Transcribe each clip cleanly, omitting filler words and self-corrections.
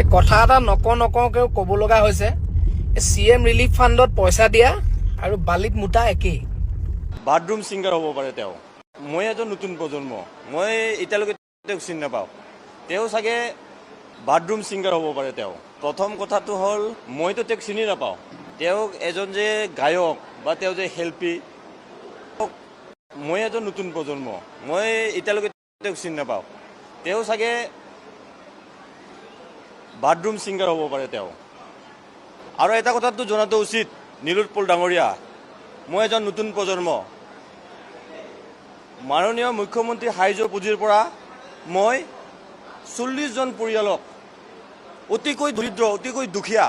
এই কথা এটা নকওঁ নকওঁকেও ক'ব লগা হৈছে। চি এম ৰিলিফ ফাণ্ডত পইচা দিয়া আৰু বালিত মুতা একেই। বাথৰুম ছিংগাৰ হ'ব পাৰে তেওঁ। মই এজন নতুন প্ৰজন্ম, মই এতিয়ালৈকে তেওঁক চিনি নাপাওঁ। তেওঁ চাগে বাথৰুম ছিংগাৰ হ'ব পাৰে তেওঁ। প্ৰথম কথাটো হ'ল, মইতো তেওঁক চিনি নাপাওঁ। তেওঁক এজন যে গায়ক বা তেওঁ যে শিল্পী, মই এজন নতুন প্ৰজন্ম, মই এতিয়ালৈকে তেওঁক চিনি নাপাওঁ। তেওঁ চাগে বাথৰুম ছিংগাৰ হ'ব পাৰে তেওঁ। আৰু এটা কথাটো জনাটো উচিত, নীলোৎপল ডাঙৰীয়া, মই এজন নতুন প্ৰজন্ম, মাননীয় মুখ্যমন্ত্ৰী সাহায্য পুঁজিৰ পৰা মই 40জন পৰিয়ালক, অতিকৈ দৰিদ্ৰ, অতিকৈ দুখীয়া,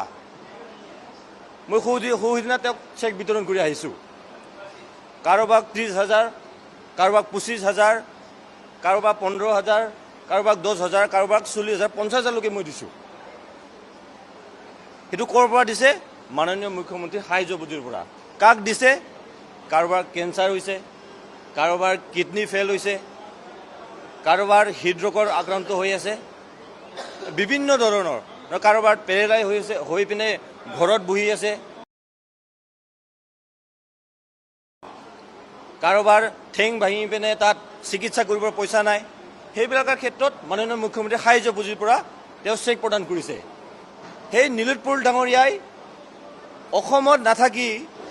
মই সৌদিনা তেওঁক চেক বিতৰণ কৰি আহিছোঁ। কাৰোবাক 30,000, কাৰোবাক 25,000, কাৰোবাক 15,000, কাৰোবাক 10,000, কাৰোবাক 40,000, 50,000লৈকে মই দিছোঁ। সেইটো ক'ৰ পৰা দিছে? মাননীয় মুখ্যমন্ত্ৰী সাহায্য পুঁজিৰ পৰা। কাক দিছে? কাৰোবাৰ কেঞ্চাৰ হৈছে, কাৰোবাৰ কিডনী ফেইল হৈছে, কাৰোবাৰ হৃদৰোগৰ আক্ৰান্ত হৈ আছে, বিভিন্ন ধৰণৰ, কাৰোবাৰ পেৰেলাইজ হৈ আছে, হৈ পিনে ঘৰত বহি আছে, কাৰোবাৰ ঠেং ভাঙি পিনে তাত চিকিৎসা কৰিবৰ পইচা নাই। সেইবিলাকৰ ক্ষেত্ৰত মাননীয় মুখ্যমন্ত্ৰী সাহায্য পুঁজিৰ পৰা তেওঁ চেক প্ৰদান কৰিছে। সেই নীলোৎপল ডাঙৰীয়াই অসমত নাথাকি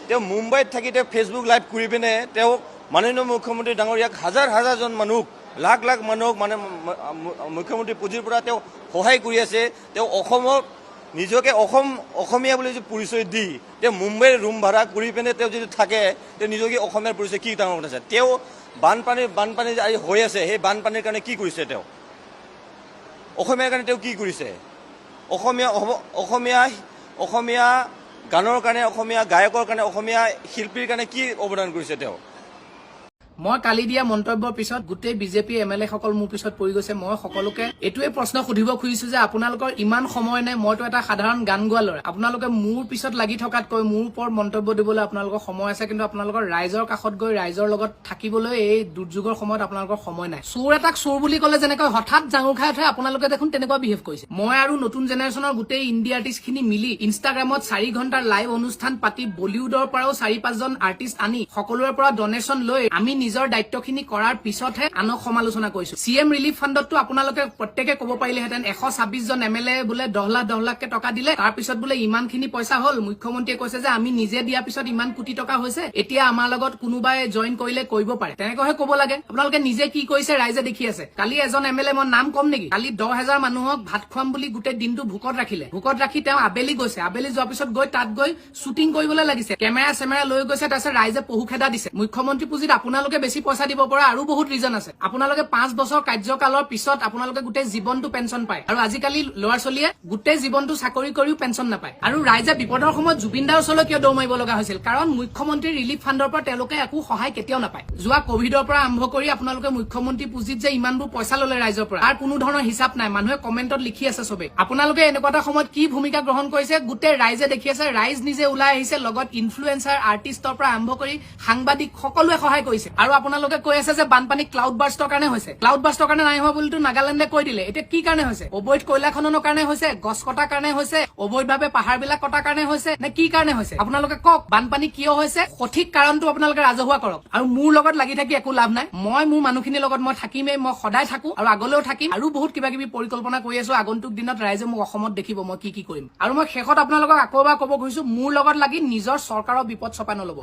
তেওঁ মুম্বাইত থাকি তেওঁ ফেচবুক লাইভ কৰি পিনে তেওঁ মাননীয় মুখ্যমন্ত্ৰী ডাঙৰীয়াক হাজাৰ হাজাৰজন মানুহক, লাখ লাখ মানুহক মানে মুখ্যমন্ত্ৰী পুঁজিৰ পৰা তেওঁ সহায় কৰি আছে। তেওঁ অসমত নিজকে অসমীয়া বুলি যদি পৰিচয় দি তেওঁ মুম্বাইৰ ৰুম ভাড়া কৰি পিনে তেওঁ যদি থাকে, তেওঁ নিজকে অসমীয়াৰ পৰিচয় কি ডাঙৰ কথা আছে? তেওঁ বানপানী যে আজি হৈ আছে, সেই বানপানীৰ কাৰণে কি কৰিছে তেওঁ? অসমীয়াৰ কাৰণে তেওঁ কি কৰিছে? অসমীয়া অসমীয়া গানৰ কাৰণে, অসমীয়া গায়কৰ কাৰণে, অসমীয়া শিল্পীৰ কাৰণে কি অৱদান কৰিছে তেওঁ? মই কালি দিয়া মন্তব্যৰ পিছত গোটেই বিজেপি এম এল এসকল মোৰ পিছত পৰি গৈছে। মই সকলোকে এইটোৱে প্ৰশ্ন সুধিব খুজিছো যে আপোনালোকৰ ইমান সময় নাই? মইতো এটা সাধাৰণ গান গোৱা ল'ৰা। আপোনালোকে মোৰ পিছত লাগি থকাতকৈ মোৰ ওপৰত মন্তব্য দিবলৈ আপোনালোকৰ সময় আছে, কিন্তু আপোনালোকৰ ৰাইজৰ কাষত গৈ ৰাইজৰ লগত থাকিবলৈ এই দুৰ্যোগৰ সময়ত আপোনালোকৰ সময় নাই। চোৰ এটাক চোৰ বুলি ক'লে যেনেকৈ হঠাৎ জাঙুৰ খাই উঠে, আপোনালোকে দেখোন তেনেকুৱা বিহেভ কৰিছে। মই আৰু নতুন জেনেৰেশ্যনৰ গোটেই ইণ্ডি আৰ্টিষ্টখিনি মিলি ইনষ্টাগ্ৰামত 4 ঘণ্টাৰ লাইভ অনুষ্ঠান পাতি, বলিউডৰ পৰাও চাৰি পাঁচজন আৰ্টিষ্ট আনি, সকলোৰে পৰা ডনেশ্যন লৈ আমি নিজৰ দায়িত্বখিনি কৰাৰ পিছতহে আনক সমালোচনা কৰিছো। চি এম ৰিলিফ ফাণ্ডতটো আপোনালোকে প্ৰত্যেকে ক'ব পাৰিলেহেঁতেন, 126জন এম এল এ বোলে 10 লাখ 10 লাখকে টকা দিলে, তাৰ পিছত বোলে ইমানখিনি পইচা হ'ল। মুখ্যমন্ত্ৰীয়ে কৈছে যে আমি নিজে দিয়াৰ পিছত ইমান কোটি টকা হৈছে, এতিয়া আমাৰ লগত কোনোবাই জইন কৰিলে কৰিব পাৰে। তেনেকুৱাহে ক'ব লাগে। আপোনালোকে নিজে কি কৰিছে ৰাইজে দেখি আছে। কালি এজন এম এল এ, মই নাম কম নেকি, কালি 10,000 মানুহক ভাত খুৱাম বুলি গোটেই দিনটো ভোকত ৰাখিলে। ভোকত ৰাখি তেওঁ আবেলি গৈছে। আবেলি যোৱাৰ পিছত গৈ তাত গৈ শ্বুটিং কৰিবলৈ লাগিছে, কেমেৰা চেমেৰা লৈ গৈছে। তাৰপিছত ৰাইজে পহু খেদা দিছে। মুখ্যমন্ত্ৰী পুঁজিত আপোনালোকে বেছি পইচা দিব পৰা আৰু বহুত ৰিজন আছে। আপোনালোকে 5 বছৰ কাৰ্যকালৰ পিছত আপোনালোকে গোটেই জীৱনটো পেঞ্চন পায় আৰু আজিকালি ল'ৰা ছোৱালীয়ে গোটেই জীৱনটো চাকৰি কৰিও পেঞ্চন নাপায়। আৰু ৰাইজে বিপদৰ সময়ত জুবিন দাৰ ওচৰলৈ কিয় দৌৰ মাৰিব লগা হৈছিল? কাৰণ মুখ্যমন্ত্ৰী ৰিলিফ ফাণ্ডৰ পৰা তেওঁলোকে একো সহায় কেতিয়াও নাপায়। যোৱা কভিডৰ পৰা আৰম্ভ কৰি আপোনালোকে মুখ্যমন্ত্ৰী পুঁজিত যে ইমানবোৰ পইচা ললে ৰাইজৰ পৰা, তাৰ কোনো ধৰণৰ হিচাপ নাই। মানুহে কমেণ্টত লিখি আছে চবেই। আপোনালোকে এনেকুৱা এটা সময়ত কি ভূমিকা গ্ৰহণ কৰিছে, গোটেই ৰাইজে দেখি আছে। ৰাইজ নিজে ওলাই আহিছে, লগত ইনফ্লুৱেঞ্চাৰ, আৰ্টিষ্টৰ পৰা আৰম্ভ কৰি সাংবাদিক সকলোৱে সহায় কৰিছে। আৰু আপোনালোকে কৈ আছে যে বানপানী ক্লাউড বাৰ্ষ্টৰ কাৰণে হৈছে। ক্লাউড বাৰ্ষ্টৰ কাৰণে নাই হোৱা বুলিতো নাগালেণ্ডে কৈ দিলে। এতিয়া কি কাৰণে হৈছে? অবৈধ কয়লা খননৰ কাৰণে হৈছে, গছ কটাৰ কাৰণে হৈছে, অবৈধভাৱে পাহাৰবিলাক কটাৰ কাৰণে হৈছে নে কি কাৰণে হৈছে? আপোনালোকে কওক, বানপানী কিয় হৈছে? সঠিক কাৰণটো আপোনালোকে ৰাজহুৱা কৰক। আৰু মোৰ লগত লাগি থাকি একো লাভ নাই। মই মোৰ মানুহখিনিৰ লগত মই থাকিমেই, মই সদায় থাকো আৰু আগলৈও থাকিম। আৰু বহুত কিবা কিবি পৰিকল্পনা কৰি আছো। আগন্তুক দিনত ৰাইজে মোক অসমত দেখিব, মই কি কি কৰিম। আৰু মই শেষত আপোনালোকক আকৌ এবাৰ ক'ব খুজিছো, মোৰ লগত লাগি নিজৰ চৰকাৰৰ বিপদ চপাই নল'ব।